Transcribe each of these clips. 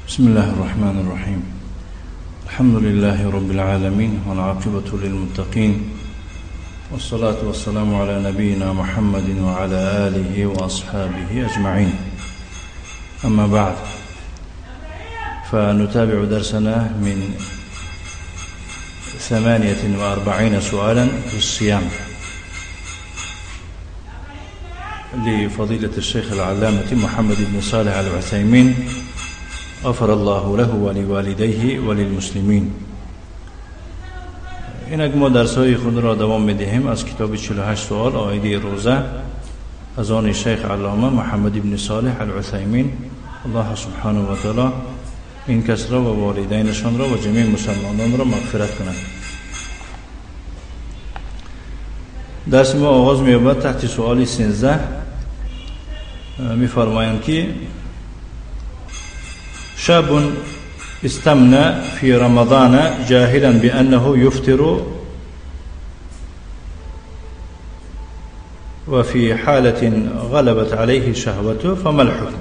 بسم الله الرحمن الرحيم. الحمد لله رب العالمين، والعاقبة للمتقين، والصلاة والسلام على نبينا محمد وعلى آله وأصحابه أجمعين. أما بعد، فنتابع درسنا من 48 سؤالا في الصيام لفضيلة الشيخ العلامة محمد بن صالح العثيمين، غفر الله له ولوالديه وللمسلمين. اینک ما درس‌های خود را دوام می‌دهیم از کتاب 48 سوال آیدی روزه از آن شیخ علامه محمد بن صالح العثیمین. الله سبحانه و تعالی این کس را و والدینشان را و جمیع مسلمانان را مغفرت کند. درس ما آغاز می‌یابد تحت سوال 13. می‌فرمایند که شاب استمنى في رمضان جاهلا بأنه يفطر وفي حالة غلبت عليه شهوته، فما الحكم؟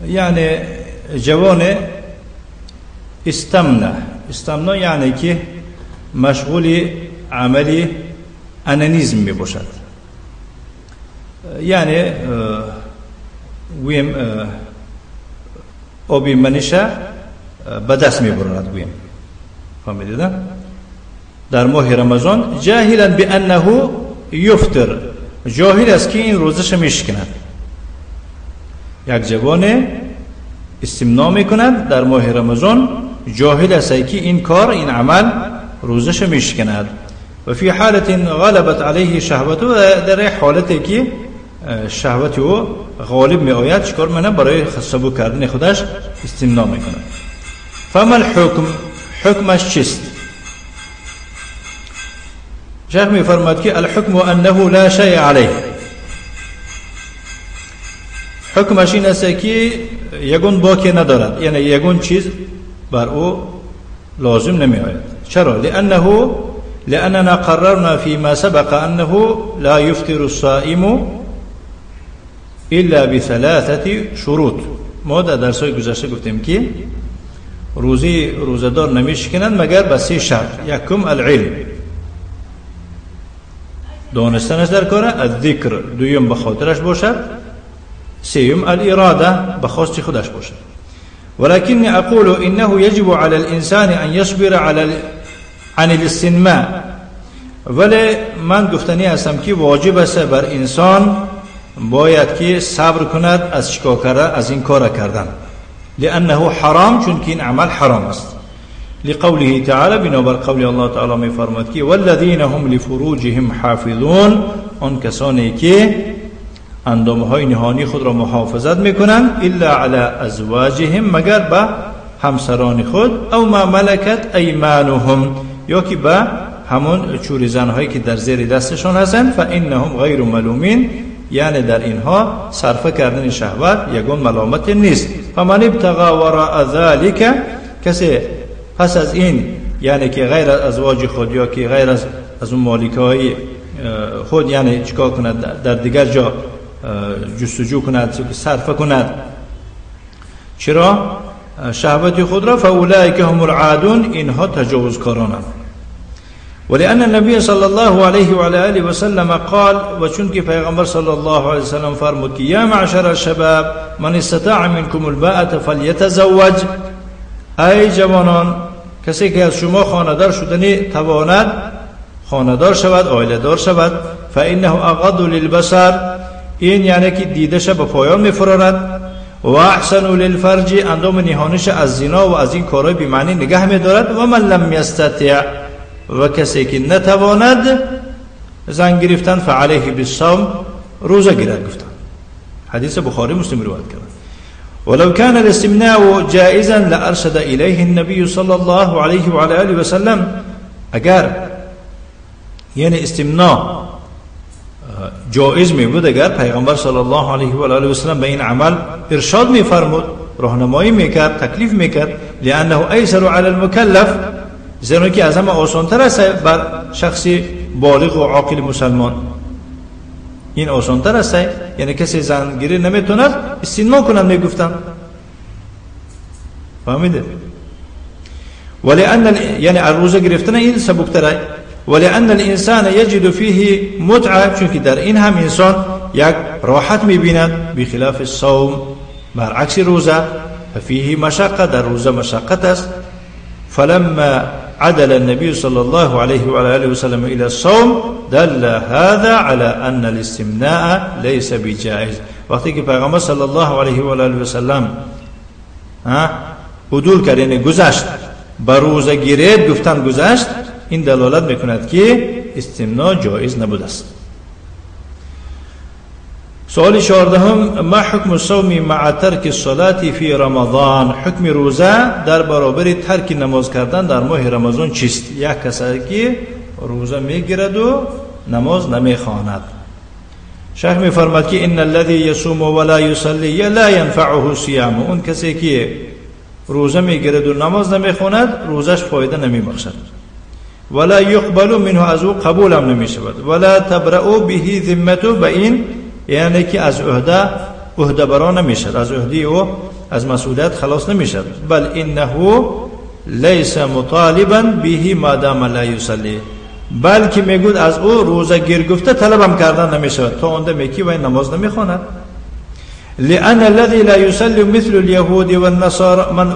یعنی جوان استمنى، استمنى یعنی که مشغول عمل انانیزم می باشد، یعنی گویم آبی منشه به دست می برد، گویم فهمیدید؟ در ماه رمضان جاهلا بانه یفطر، جاهل است که این روزش میشکند. یک جوان استمناع میکند در ماه رمضان، جاهل است که این کار، این عمل روزش میشکند. و فی حالت غلبت علیه شهوته، در حالتی که شهوت او غالب می آید، چیکار منه؟ برای سبک کردن خودش استمناع میکند. فما الحکم؟ حکمش چیست؟ شیخ میفرماد که الحکم انه لا شیء علیه. حکمش این است که یگون باکی ندارد، یعنی یگون چیز بر او لازم نمی آید. چرا؟ لأننا قررنا فيما سبق أنه لا يفطر الصائم إلا بثلاثة شروط. ما در درس‌های گذشته گفتیم که روزی روزه‌دار نمیشکنند مگر به سه شرط. یکم العلم، دانستنش در کاره، الذکر دویم به خاطرش باشد، سیوم الاراده به خواست خودش باشد. ولكني أقول إنه يجب على الإنسان أن يصبر عن الاستنماء. ولی من گفتنی هستم که واجب است بر انسان باید که صبر کند از چیکار کردن، از این کار کردن. لأنه حرام، چون که این عمل حرام است. لقوله تعالی، بنابر قول الله تعالی می فرماد که والذین هم لفروجهم حافظون، آن کسانی که اندامهای نهانی خود را محافظت میکنند، الا علی ازواجهم، مگر به همسران خود، او ما ملکت ایمانهم، یا که به همون چوری زنهایی که در زیر دستشان هستند، فانهم غیر ملومین، یعنی در اینها صرفه کردن شهوت یگون ملامت نیست. فمن ابتغى وراء ذلك، کسی پس از این، یعنی که غیر از ازواج خود یا که غیر از اون مالکای خود، یعنی چیکار کند، در دیگر جا جستجو کند، صرفه کند، چرا؟ شهوت خود را، فاولئک هم العادون، اینها تجاوزکارانند. ولأن النبي صلى الله عليه وعلى آله وسلم قال، و چون که پیغمبر صلی الله علیه وسلم فرمود که یا معشر الشباب من استطاع منكم الباءة فلیتزوج، ای جوانان کسی که از شما خانه‌دار شدنی تواند خانه‌دار شود، عائله دار شود، فانه اغض للبصر، این یعنی که دیدش به پایان میفرارد، و احسن للفرج، اندام نهانش از زنا و از این کارهای بی‌معنی نگه می‌دارد، و من لم یستطع، و کسی که نتواند زن گرفتن، فعلیه بالصوم، روزه گیرد. گفتن حدیث بخاری مسلم روایت کرد. ولو كان الاستمناء جائزا لارشد الیه النبی صلی الله علیه و علی آله وسلم. اگر یعنی استمناء جایز می بود، اگر پیغمبر صلی الله علیه و آله و سلم به این عمل ارشاد می فرمود، راهنمایی میکرد، تکلیف میکرد، لانه ایسر علی المکلف، زیرا که از همه آسانتر است بر شخص بالغ و عاقل مسلمان، این آسانتر است، یعنی کسی زنگیری نمیتوند استنما کنند، میگفتند. فهمیده؟ ولأن یعنی روزه گرفتن این سبکتره. ولأن الإنسان يجد فيه متعة، چون در این هم انسان یک راحت میبیند، بخلاف الصوم برعکس روزه ففيه مشقة، در روزه مشقت است. فلما عدل النبي صلى الله عليه وعلى آله وسلم إلى الصوم دل هذا على أن الاستمناء ليس بجائز. وقتی که پیغمبر صلی الله علیه و آله و سلم عدول کرد، یعنی گذشت بر روزه گیرید گفتن گذشت، این دلالت میکند که استمناء جایز نبوده است. سؤال 14، ما حکم الصوم مع ترک الصلاة فی رمضان؟ حکم روزه در برابر ترک نماز کردن در ماه رمضان چیست؟ یک کسی که روزه میگیرد و نماز نمیخواند. شیخ میفرماد که ان الذي يصوم ولا يصلي لا ينفعه صيامه. اون کسی که روزه میگیرد و نماز نمیخواند روزش فایده نمیبخشد. ولا يقبل منه، از او قبول هم نمیشود. ولا تبرأ به ذمته، به این یعنی که از عهده برا نمیشد، از عهده او از مسئولیت خلاص نمیشد. بل انه ليس مطالبا به ما دام لا يصلي، بلکه میگود از او روزه گیر گفته طلبم کردن نمیشود تا آن دمی که وی نماز نمیخواند. لأن الذي لا يصلي مثل اليهود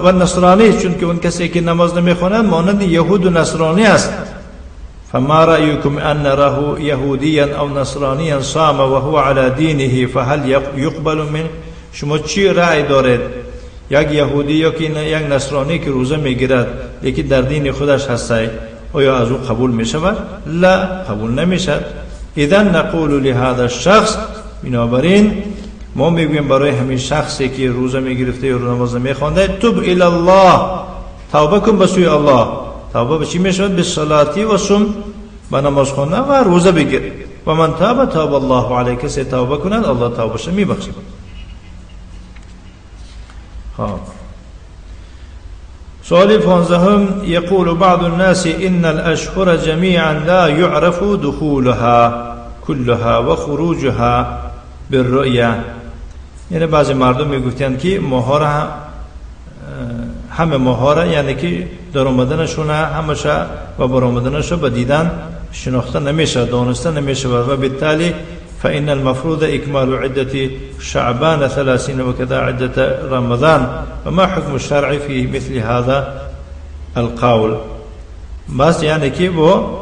والنصرانی، چون که اون کسی که نماز نمیخواند مانند یهود و نصرانی است. فما رأيكم أن نراه يهوديا أو نصرانيا صام وهو على دينه فهل يقبل منه؟ شما چی رأی دارید؟ یک یهودی یا که یک نصرانی که روزه میگیرد لیکن در دین خودش هست، آیا از او قبول میشود؟ لا، قبول نمیشد. إذن نقول لهذا الشخص، بنابراین ما میگوییم برای همین شخصی که روزه میگرفته یا نماز میخوانده، تب الی الله، توبه کن به سوی الله. توبه به چی میشود؟ به صلاتی و صوم، به نماز خواندن و روزه بگیر. و من تاب تاب الله علیه، کسی توبه کند الله توبهش میبخشد. خب سؤال 15، يقول بعض الناس إن الأشهر جميعا لا يعرف دخولها كلها وخروجها بالرؤية. یعنی بعضی مردم میگفتند که ماها را، همه ماها را، یعنی که در آمدنشون همش و بر آمدنش به دیدن شناخته نمیشه، دانسته نمیشه. و بالتالي فإن المفروض إكمال عدة شعبان 30 وكذا عدة رمضان، وما حكم الشرع في مثل هذا القول؟ بس یعنی که با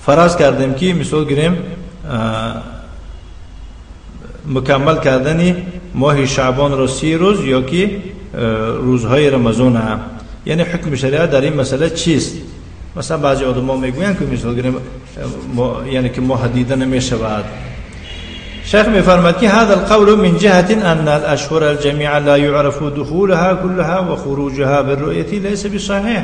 فرض کردیم که مثال گیریم مکمل کردن ماه شعبان را 30 روز یا که روزهای رمضان هم، یعنی حکم شریعت در این مسئله چیست؟ مثلا بعضی آدم‌ها میگویند که مثال گیریم یعنی که ماه دیده نمیشود. شیخ میفرماد که هذا القول من جهة أن الأشهر الجميع لا يعرف دخولها كلها وخروجها بالرؤية ليس بصحيح.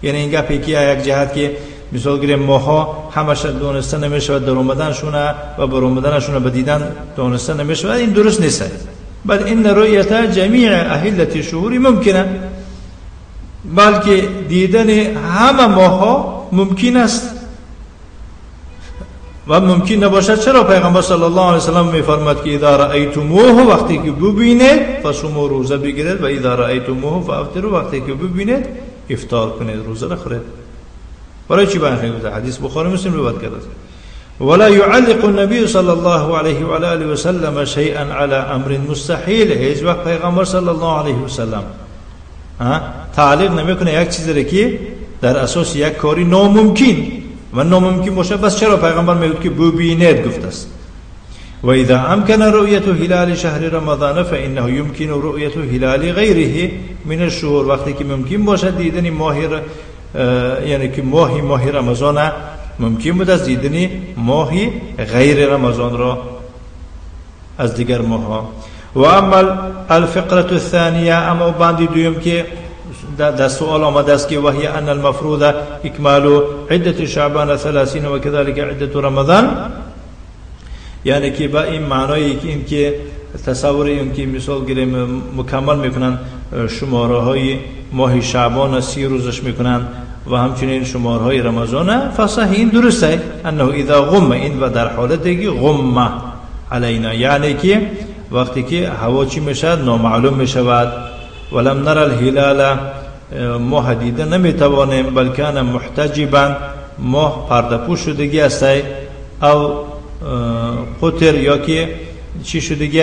یعنی این گپی که یک جهت که مثال گیریم ماها همش دانسته نمیشود، در اومدنشونه و بر اومدنشونه به دیدن دانسته نمیشود، این درست نیست. بل ان رؤیت جمیع اهلة شهور ممکنه، بلکه دیدن همه ماها ممکن است و ممکن نباشد. چرا پیغمبر صلی الله علیه وسلم میفرماد که اذا رأیتموه، وقتی که ببینید فصوموا، روزه بگیرید، و اذا رأیتموه فافطروا، وقتی که ببینید افطار کنید، روزه را خورید. برای چی بیان کرده؟ حدیث بخاری مسلم روایت کرده است. ولا يعلق النبي صلى الله عليه وعلى آله وسلم شيئا على امر مستحيل. هیچ وقت پیغمبر صلی الله علیه وسلم تعلیق نمیکنه یک چیزی را که در اساس یک کاری ناممکن و ناممکن باشه. بس چرا پیغمبر میگه که ببینید گفته است؟ و اذا امکن رؤیت هلال شهر رمضان فانه يمكن رؤیت هلال غیره من الشهور. وقتی که ممکن باشد دیدن ماه، یعنی که ماه رمضان ممکن بود از دیدن ماه غیر رمضان را از دیگر ماه‌ها. و اما الفقرة الثانیه، اما بندی دویم که در سؤال آمده است که وهي ان المفروض اکمال عدة شعبان 30 وكذلك عدة رمضان، یعنی که با این معنایی که این که تصور این که مثال گیریم مکمل میکنن شماره های ماه شعبان 30 روزش میکنن و همچنین شمارهای رمضان، فصح این درسته انه اذا غم، این و در حالتی که غمه علینا، یعنی که وقتی که هوا چی میشد نامعلوم میشود، ولم نرى الهلال، ماه دیده نمیتوانیم، بل کان محتجبا، ماه پرده پوش شدگی است، او قطر یا که چی شدگی،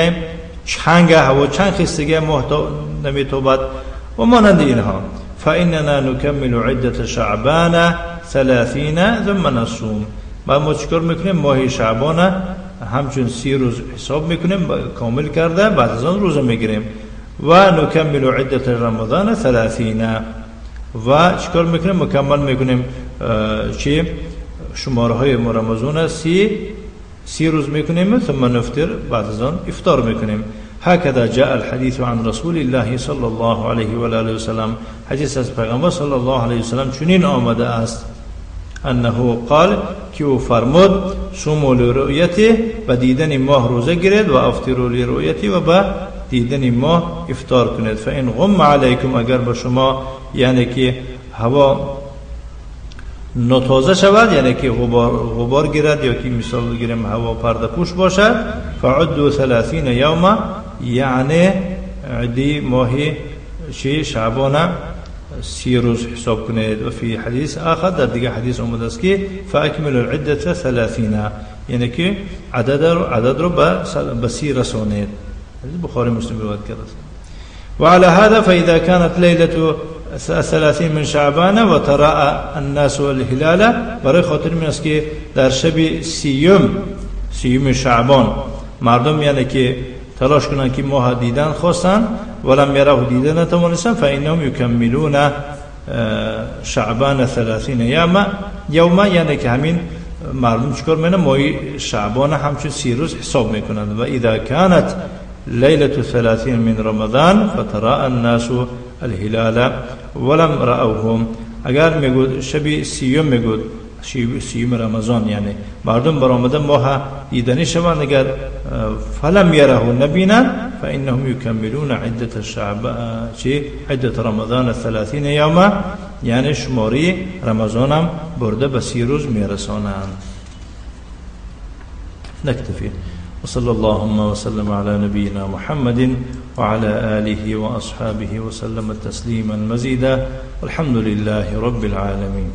چنگ هوا چنگ خستگی ماه نمیتوبد و مانند اینها. فإننا نكمل عدة شعبان 30 ثم نصوم. و ما چیکار میکنیم؟ ماه شعبان همچون 30 روز حساب میکنیم، کامل کرده بعد از آن روزه میگیریم. و نکمل عدة رمضان 30 و چیکار میکنیم؟ مکمل میکنیم چی؟ شماره های رمضان 30 روز میکنیم، ثم نفطر، بعد از آن افطار میکنیم. هكذا جاء الحديث عن رسول الله صلى الله عليه وآله وسلم. حدیث از پیغمبر صلی الله علیه وسلم چنین آمده است، انه قال، که او فرمود، صوموا لرؤیته، به دیدن ماه روزه گیرید، و افطروا لرؤیته، و به دیدن ماه افطار کنید. فإن غم علیکم، اگر به شما یعنی که هوا ناتازه شود، یعنی که غبار گیرد یا که مثال گیریم هوا پرده پوش باشد، فعدوا 30 یوما، یعنی عدی ماه چی شعبان 30 روز حساب کنید. و فی حدیث آخر، در دیگه حدیث آمده است که فاکملوا العدة 30، یعنی که عدد رو به 30 رسانید. حدیث بخاری مسلم روایت کرده است. وعلى هذا فإذا كانت ليلة 30 من شعبان و تراءى الناس الهلال، برای خاطر این است که در شب سیوم شعبان مردم یعنی که تلاش کنند که ماه دیدن خواستن، ولم یره، دیدن نتوانستن، فإنهم یکملون شعبان 30 یوما، یعنی که همین مردم چیکار میکنن؟ ماه شعبان همچون 30 روز حساب میکنند. و اذا كانت ليلة 30 من رمضان فتراءى الناس الهلال ولم رأوهم، اگر میگود شب سیوم، میگود سیوم رمضان، یعنی مردم برآمده ماه دیدنی شوند، اگر فلم یره، نبینند، فإنهم یکملون عدة شعب چی عدة رمضان 30 یوما، یعنی شماری رمضان هم برده به 30 روز میرسانند. نكتفي، وصلى اللهم وسلم على نبينا محمد وعلى آله وأصحابه وسلم تسليما مزيدا، والحمد لله رب العالمين.